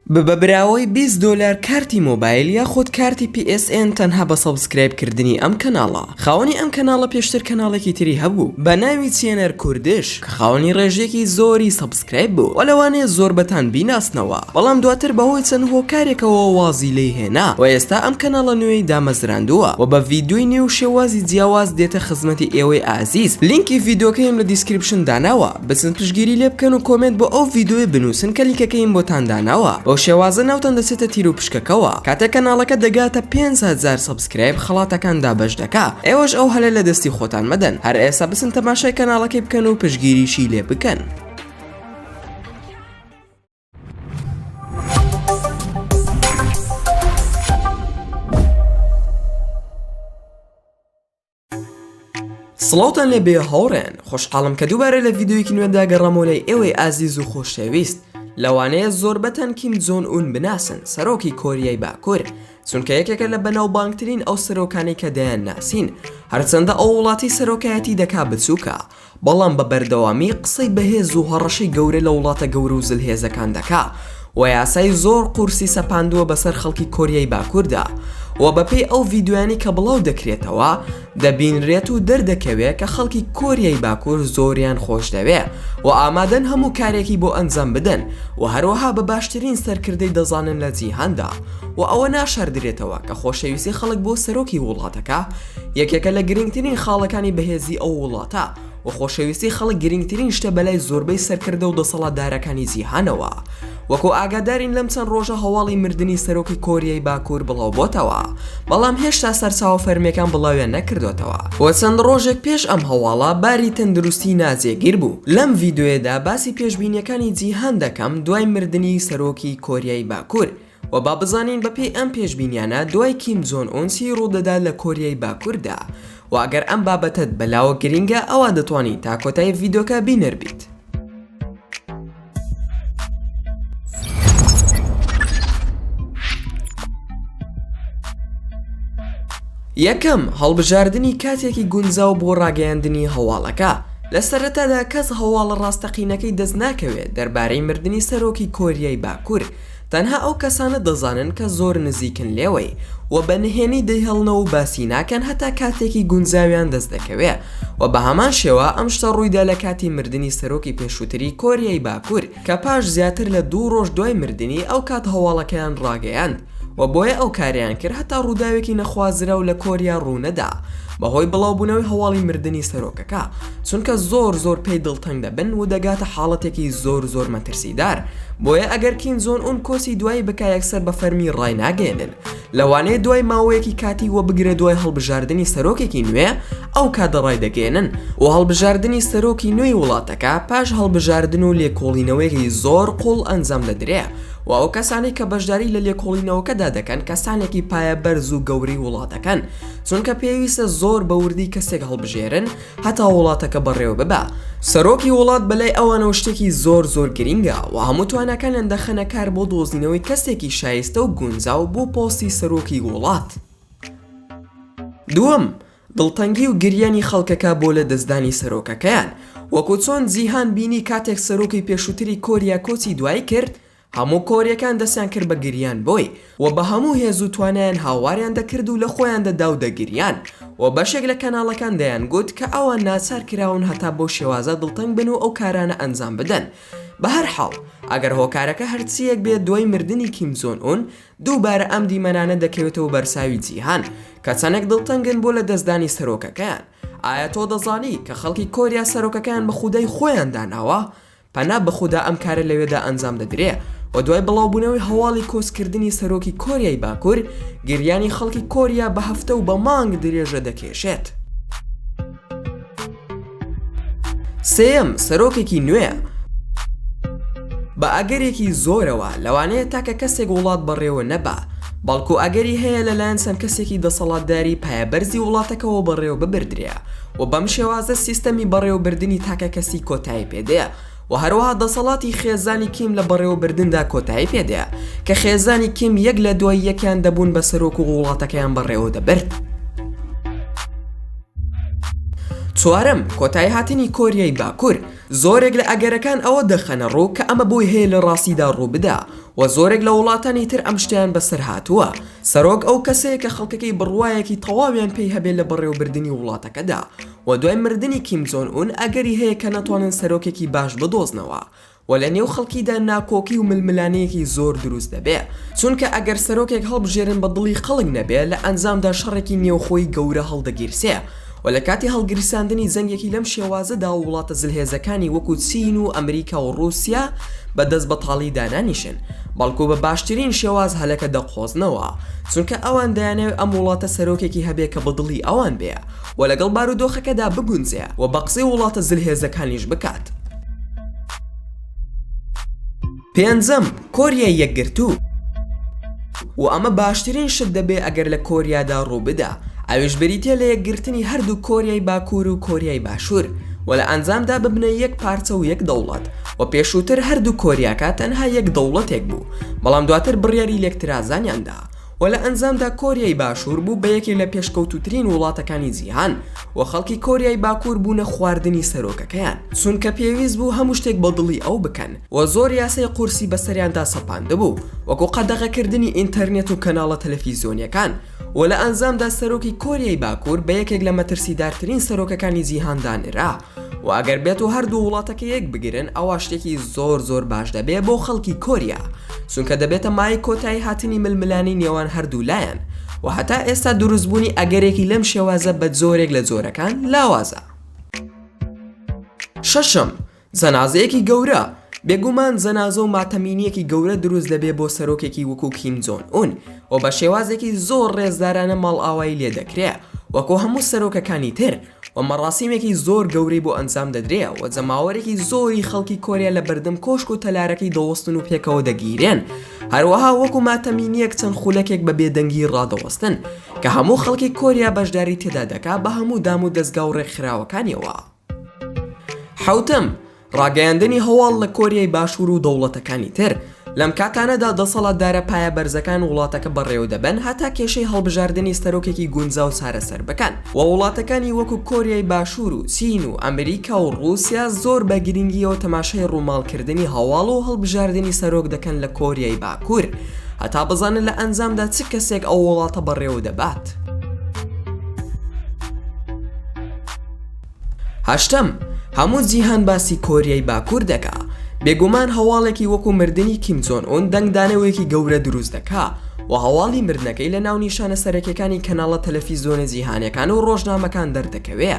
ببە براوەی 20 دۆلار کارتی مۆبایل یاخود کارتی PSN تەنها بە subscribe کردنی ئەم کەناڵە. خاوەنی ئەم کەناڵە پێشتر کەناڵێکی تری هەبوو بە ناوی چێنەر کوردش کە خاوەنی ڕێژەیەکی زۆری subscribe بوو و لەوانەیە زۆربەتان بیناسنەوە بەڵام دواتر بەهۆی چەند هۆکارێکەوە وازی لێی هێنا و ئێستا ئەم کەناڵە نوێی دامەزراندووە و بە ڤیدیۆی نوێ و شێوازی جیاواز دێتە خزمەتی ئێوەی ئازیز لینکی ڤیدیۆکەیم لە description داناوە بچن پشتگیری لێ بکەن و comment بۆ ئەو ڤیدیۆیە بنووسن کە لینکەکەیم بۆتان داناوە بەو شێوازە ناوتان دەچێتە تیر و پشکەکەوە کاتێک کەناڵەکە دەگاتە 5000 subscribe خەڵاتەکان دابەش دەکا ئێوەش ئەو هەلە لە دەستی خۆتان مەدەن هەر ئێستا بچن تەماشای کەناڵەکەی بکەن و پشتگیریشی لێ بکەن. سڵاوتان لێ بێ هاوڕێن خۆشحاڵم کە دووبارە لە ڤیدیۆیەکی نوێدا گەڕامەوە لای ئێوەی ئازیز و خۆشەویست لەوانەیە زۆربەتان کیم جۆن ئون بناسن سەرۆکی کۆریای باکوور چونکە یەکێکە لە بەناوبانگترین ئەو سەرۆکانەی کە دەیان ناسین هەرچەندە ئەو وڵاتی سەرۆکایەتی دەکا بچووکە بەڵام بە بەردەوامی قسەی بەهێز و هەڕەشەی گەورە لە وڵاتە گەورە و زلهێزەکان دەکا و یاسای زۆر قورسی سەپاندووە بەسەر خەڵکی کۆریای باکووردا و بەپێی ئەو ڤیدیۆیانەی کە بڵاو دەکرێتەوە دەبینرێت و دەردەکەوێ کە خەڵکی کۆریای باکوور زۆریان خۆشدەوێ و ئامادەن هەموو کارێکی بۆ ئەنجام بدەن و هەروەها بە باشترین سەرکردەی دەزانن لە جیهاندا و ئەوە ناشاردرێتەوە کە خۆشەویستی خەڵک بۆ سەرۆکی وڵاتەکە یەکێکە لە گرنگترین خاڵەکانی بەهێزی ئەو وڵاتە و خۆشەویستی خەڵک گرنگترین شتە بەلای زۆربەی سەرکردە و دەسەڵاتدارەکانی جیهانەوە. وەکو ئاگادارین لەم چەند ڕۆژە هەواڵی مردنی سەرۆکی کۆریای باکوور بڵاوبۆتەوە، بەڵام هێشتا سەرچاوە فەرمیەکان بڵاویان نەکردۆتەوە و چەند ڕۆژێک پێش ئەم هەواڵە باری تەندروستی ناجێگیر بوو. لەم ڤیدیۆیەدا باسی پێشبینیەکانی جیهان دەکەم دوای مردنی سەرۆکی کۆریای باکوور. وە با بزانین بە پێی ئەم پێشبینیانە دوای کیم جۆن ئون چی ڕوودەدات لە کۆریای باکوردا وە ئەگەر ئەم بابەتەت بەلاوە گرینگە ئەوا دەتوانی تا کۆتایی ڤیدۆکە بینەر بیت. یەکەم، هەڵبژاردنی کاتێکی گونجاو بۆ ڕاگەیاندنی هەواڵەکە، لە سەرەتادا کەس هەواڵە ڕاستەقینەکەی دەست ناکەوێت دەربارەی مردنی سەرۆکی کۆریای باکور، تەنها ئەو کەسانە دەزانن کە زۆر نزیکن لێوەی و بە نهێنی دەیهێڵنەوە و باسی ناکەن هەتا کاتێکی گونجاویان دەست دەکەوێ و بە هەمان شێوە ئەم شتە ڕوویدا لە کاتی مردنی سەرۆکی پێشووتری کۆریای باکوور کە پاش زیاتر لە دوو ڕۆژ دوای مردنی ئەو کات هەواڵەکەیان ڕاگەیاند و بۆیە ئەو کارەیان کرد هەتا ڕووداوێکی نەخوازراو لە کۆریا ڕوونەدا بەهۆی بڵاوبوونەوەی هەواڵی مردنی سەرۆکەکە چونکە زۆر زۆر پێی دڵتەنگ دەبن و دەگاتە حاڵەتێکی زۆر زۆر مەترسیدار بۆیە ئەگەر کیم جۆن ئون کۆچی دوایی بکا یەکسەر بە فەرمی ڕایناگەیەنن لەوانەیە دوای ماوەیەکی کاتی وە بگرە دوای هەڵبژاردنی سەرۆکێکی نوێ ئەو کاتە ڕایدەگەیەنن و هەڵبژاردنی سەرۆکی نوێی وڵاتەکە پاش هەڵبژاردن و لێکۆڵینەوەیەکی زۆر قوڵ ئەنجام دەدرێ و ئەو کەسانەی کە بەشداری لە لێکۆڵینەوەکەدا دەکەن کەسانێکی پایە بەرز و گەورەی وڵاتەکەن چونکە پێویستە زۆر بە وردی کەسێک هەڵبژێرن هەتا وڵاتەکە بەڕێوە ببا. سەرۆکی وڵات بەلای ئەوانەوە شتێکی زۆر زۆر گرینگە و هەموو تواناکانیان دەخەنە کار بۆ دۆزینەوەی کەسێکی شایستە و گونجاو بۆ پۆستی سەرۆکی وڵات. دووەم، دڵتەنگی و گریانی خەڵکەکە بۆ لەدەستدانی سەرۆکەکەیان، وەکو چۆن جیهان بینی کاتێک سەرۆکی پێشووتری کۆریا کۆچی دوایی کرد، هەموو کۆریەکان دەستیان کرد بە گریان بۆی و بە هەموو هێز و توانایان هاواریان دەکرد و لە خۆیان دەدا و دەگریان و بەشێک لە کەناڵەکان دەیان گوت کە ئەوان ناچار کراون هەتا بەو شێوازە دڵتەنگ بن و ئەو کارانە ئەنجام بدەن بە هەر حاڵ ئەگەر هۆکارەکە هەرچییەک بێت دوای مردنی کیم جۆن ئون دووبارە ئەم دیمەنانە دەکەوێتەوە بەرچاوی جیهان کە چەندێک دڵتەنگن بۆ لە دەستدانی سەرۆکەکەیان ئایا تۆ دەزانی کە خەڵکی کۆریا سەرۆکەکەیان بە خودای خۆیان داناوە پەنا بە خودا ئەم کارە لەوێدا ئەنجام دەدرێ و دوای بڵاوبوونەوەی هەواڵی کۆچکردنی سەرۆکی کۆریای باکوور، گریانی خەڵکی کۆریا بە هەفتە و بە مانگ درێژە دەکێشێت. سێیەم، سەرۆکێکی نوێ. بە ئەگەرێکی زۆرەوە لەوانەیە تاکە کەسێک وڵات بەڕێوە نەبا، بەڵکو ئەگەری هەیە لەلایەن چەند کەسێکی دەسەڵاتداری پایەبەرزی وڵاتەکەوە بەڕێوە ببردرێ. و بەم شێوازە سیستەمی بەڕێوەبردنی تاکەکەسی کۆتایی پێدێ و هەروەها دەسەڵاتی خێزانی کیم لە بەڕێوەبردندا کۆتایی پێدێ کە خێزانی کیم یەک لە دوای یەکیان دەبوون بە سەرۆک و وڵاتەکەیان بەڕێوە دەبرد. چوارەم، کۆتاییهاتنی کۆریای باکوور، زۆرێک لە ئەگەرەکان ئەوە دەخەنە ڕوو کە ئەمە بۆی هەیە لە ڕاستیدا ڕووبدا و زۆرێک لە وڵاتانی تر ئەم شتەیان بەسەر هاتووە، سەرۆک ئەو کەسەیە کە خەڵکەکەی بڕوایەکی تەواویان پێی هەبێ لە بەڕێوەبردنی وڵاتەکەدا و دوای مردنی کیم جۆن ئون ئەگەری هەیە کە نەتوانن سەرۆکێکی باش بدۆزنەوە و لە نێو خەڵکیدا ناکۆکی و ململانێیەکی زۆر دروست دەبێ، چونکە ئەگەر سەرۆکێک هەڵبژێرن بە دڵی خەڵک نەبێ لە ئەنجامدا شەڕێکی نێوخۆیی گەورە هەڵدەگیرسێ و لە کاتی هەڵگیرساندنی جەنگێکی لەم شێوازەدا وڵاتە زلهێزەکانی وەکو چین و ئەمریکا و ڕووسیا بە دەست بەتاڵی دانانیشن بەڵکو بە باشترین شێواز هەلەکە دەقۆزنەوە چونکە ئەوان دەیانەوێ ئەم وڵاتە سەرۆکێکی هەبێ کە بە دڵی ئەوان بێ و لەگەڵ بارودۆخەکەدا بگونجێ و بە قسەی وڵاتە زلهێزەکانیش بکات. پێنجەم، کۆریای یەکگرتوو، و ئەمە باشترین شت دەبێ ئەگەر لە کۆریادا ڕووبدا، ئەویش بریتیە لە یەکگرتنی هەردوو کۆریای باکوور و کۆریای باشوور و لە ئەنجامدا ببنە یەک پارچە و یەک دەوڵەت و پێشووتر هەردوو کۆریاکە تەنها یەک دەوڵەتێک بوو بەڵام دواتر بڕیاری لێکترازانیان دا و لە ئەنجامدا کۆریای باشوور بوو بە یەکێک لە پێشکەوتووترین وڵاتەکانی جیهان و خەڵکی کۆریای باکوور بوونە خواردنی سەرۆکەکەیان چونکە پێویست بوو هەموو شتێک بە دڵی ئەو بکەن و زۆر یاسای قورسی بەسەریاندا سەپاندبوو وەکو قەدەغەکردنی ئینتەرنێت و کەناڵە تەلەفیزیۆنیەکان و لە ئەنجامدا سەرۆکی کۆریای باکوور بە یەکێک لە مەترسیدارترین سەرۆکەکانی جیهان دانرا و ئەگەر بێت و هەردوو وڵاتەکە یەک بگرن ئەوا شتێکی زۆر زۆر باش دەبێ بۆ خەڵکی کۆریا چونکە دەبێتە مایەی کۆتایی هاتنی ململانێی نێوان هەردوو لایەن و هەتا ئێستا دروستبوونی ئەگەرێکی لەم شێوازە بە جۆرێک لە جۆرەکان لاوازە. شەشەم، جەنازەیەکی گەورە، بێگومان جەنازە و ماتەمینییەکی گەورە دروست دەبێ بۆ سەرۆکێکی وەکو کیم جۆن ئون و بە شێوازێکی زۆر ڕێزدارانە ماڵئاوایی لێ دەکرێ وەکو هەموو سەرۆکەکانی تر و مەڕاسیمێکی زۆر گەورەی بۆ ئەنجام دەدرێ و جەماوەرێکی زۆری خەڵکی کۆریا لە بەردەم کۆشک و تەلارەکەی دەوەستن و پێکەوە دەگیرێن هەروەها وەکو ماتەمینیەک چەند خولەکێک بە بێدەنگی ڕادەوەستن کە هەموو خەڵکی کۆریا بەشداری تێدا دەکا بە هەموو دام و دەزگا و ڕێکخراوەکانیەوە. حەوتەم، ڕاگەیاندنی هەواڵ لە کۆریای باشوور و دەوڵەتەکانی تر، لەم کاتانەدا دەسەڵاتدارە پایەبەرزەکان وڵاتەکە بەڕێوەدەبەن هەتا کێشەی هەڵبژاردنی سەرۆکێکی گونجاو چارەسەر بکەن و وڵاتەکانی وەکو کۆریای باشوور و چین و ئەمریکا و ڕووسیا زۆر بە گرنگییەوە تەماشای ڕووماڵکردنی هەواڵ و هەڵبژاردنی سەرۆک دەکەن لە کۆریای باکوور هەتا بزانن لە ئەنجامدا چ کەسێک ئەو وڵاتە بەڕێوەدەبات. هەشتەم، هەموو جیهان باسی کۆریای باکوور دەکا، بێگومان هەواڵێکی وەکو مردنی کیم جۆن ئون دەنگدانەوەیەکی گەورە دروست دەکا و هەواڵی مردنەکەی لە ناونیشانە سەرەکیەکانی کەناڵە تەلەفیزۆنە جیهانیەکان و ڕۆژنامەکان دەردەکەوێ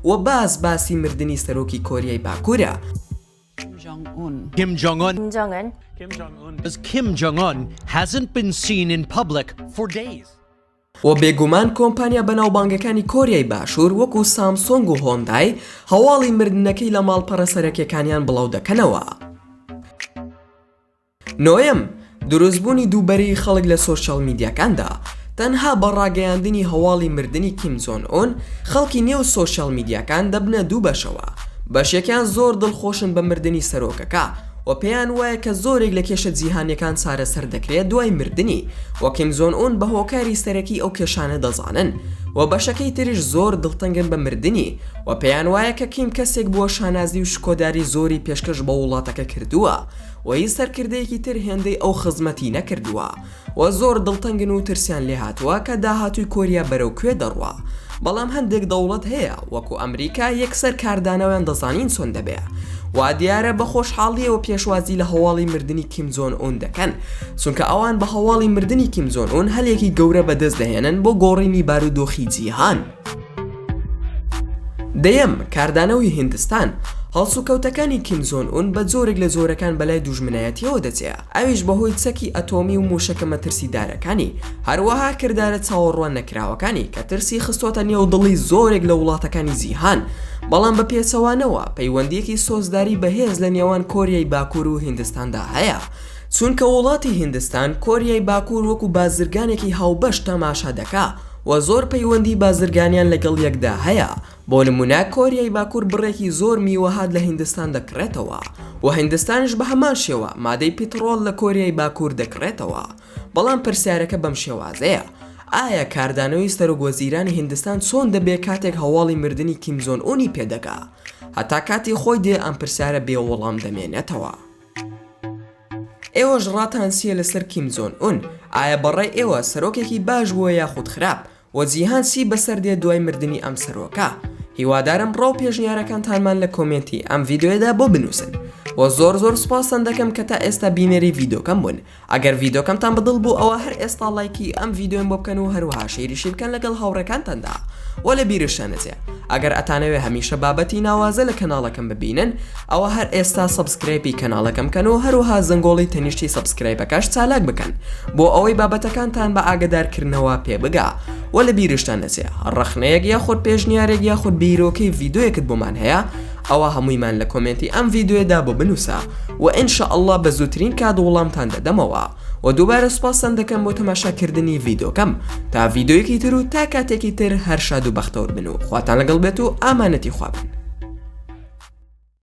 و باس باسی مردنی سەرۆکی کۆریای باکوورە. Kim Jong Un. Kim Jong Un. Kim Jong Un. Kim Jong Un hasn't been seen in public for days. وە بێگومان کۆمپانیا بەناوبانگەکانی کۆریای باشوور وەکو سامسۆنگ و هۆندای هەواڵی مردنەکەی لە ماڵپەڕە سەرەکیەکانیان بڵاو دەکەنەوە. نۆیەم، دروستبوونی دووبەرەیی خەڵک لە سۆشیاڵ میدیاکاندا، تەنها بە ڕاگەیاندنی هەواڵی مردنی کیم جۆن ئون خەڵکی نێو سۆشیاڵ میدیاکان دەبنە دوو بەشەوە، بەشێکیان زۆر دڵخۆشن بە مردنی سەرۆکەکە، و پێیان وایە کە زۆرێک لە کێشە جیهانیەکان چارەسەر دەکرێت دوای مردنی و کیم جۆن ئون بە هۆکاری سەرەکی ئەو کێشانە دەزانن و بەشەکەی تریش زۆر دڵتەنگن بە مردنی و پێیان وایە کە کیم کەسێک بووە شانازی و شکۆداری زۆری پێشکەش بە وڵاتەکە کردووە و هیچ سەرکردەیەکی تر هێندەی ئەو خزمەتی نەکردووە و زۆر دڵتەنگن و ترسیان لێهاتووە کە داهاتووی کۆریا بەرەو کوێ دەڕوا، بەڵام هەندێک دەوڵەت هەیە وەکو ئەمریکا یەکسەر کاردانەوەیان دەزانین چۆن دەبێ. وا دیارە بە خۆشحاڵیەوە پێشوازی لە هەواڵی مردنی کیم جۆن ئون دەکەن، چونکە ئەوان بە هەواڵی مردنی کیم جۆن ئون هەلێکی گەورە بەدەست دەهێنن بۆ گۆڕینی بارودۆخی جیهان. دەیەم، کاردانەوەی هیندستان، هەڵسوکەوتەکانی کیم جۆن ئون بە جۆرێک لە جۆرەکان بەلای دوژمنایەتیەوە دەچێ، ئەویش بەهۆی چەکی ئەتۆمی و مووشەکە مەترسیدارەکانی، هەروەها کردارە چاوەڕوان نەکراوەکانی کە ترسی خستۆتە نێو دڵی زۆرێک لە وڵاتەکانی جیهان، بەڵام بە پێچەوانەوە پەیوەندییەکی سۆزداری بەهێز لە نێوان کۆریای باکوور و هیندستاندا هەیە، چونکە وڵاتی هیندستان کۆریای باکوور وەکو بازرگانێکی هاوبەش تەماشا دەکا و زۆر پەیوەندی بازرگانیان لەگەڵ یەکدا هەیە. بۆ نموونە کۆریای باکوور بڕێکی زۆر میوەهات لە هیندستان دەکڕێتەوە و هیندستانیش بە هەمان شێوە مادەی پیتڕۆڵ لە کۆریای باکوور دەکڕێتەوە. بەڵام پرسیارەکە بەم شێوازەیە. ئایا کاردانەوەی سەرۆک وەزیرانی هیندستان چۆن دەبێ کاتێک هەواڵی مردنی کیم جۆن ئونی پێ دەگا؟ هەتا کاتی خۆی دێ ئەم پرسیارە بێ وەڵام دەمێنێتەوە. ئێوەش ڕاتان چیە لەسەر کیم جۆن ئون؟ ئایا بەڕای ئێوە سەرۆکێکی باش بووە یاخود خراپ؟ وە جیهان چی بەسەر دێت دوای مردنی ئەم سەرۆکە؟ هیوادارم ڕاو پێشنیارەکانتانمان لە کۆمێنتی ئەم ڤیدیۆیەدا بۆ بنوسن. وە زۆر زۆر سوپاستان دەکەم کە تا ئێستا بینەری ڤیدیۆکەم بوون. ئەگەر ڤیدۆکەمتان بەدڵ بوو ئەوا هەر ئێستا ڵایکی ئەم ڤیدۆیەم بۆ بکەن و هەروەها share یشی بکەن لەگەڵ هاوڕێکانتاندا وە لە بیرشتان نەچێ ئەگەر ئەتانەوێ هەمیشە بابەتی ناوازە لە کەناڵەکەم ببینن ئەوا هەر ئێستا subscribe ی کەناڵەکەم بکەن و هەروەها زەنگۆڵی تەنیشتی subscribe ەکەش چالاک بکەن بۆ ئەوەی بابەتەکانتان بە ئاگەدارکردنەوە پێ بگا وە لە بیرشتان نەچێ هەر ڕەخنەیەک یاخود پێشنیارێک یاخود بیرۆکەی ڤیدۆیەکت بۆمان هەیە ئەوا هەموویمان لە کۆمێنتی ئەم ڤیدیۆیەدا بۆ بنووسە وە ان شاء اللە بە زووترین کات وڵامتان دەدەمەوە وە دووبارە سوپاستان دەکەم بۆ تەماشا کردنی ڤیدۆکەم تا ڤیدۆیەکی تر و تا کاتێکی تر هەر شاد و بەختەوەر بن و خواتان لەگەڵ بێت و ئامانەتی خوا بن.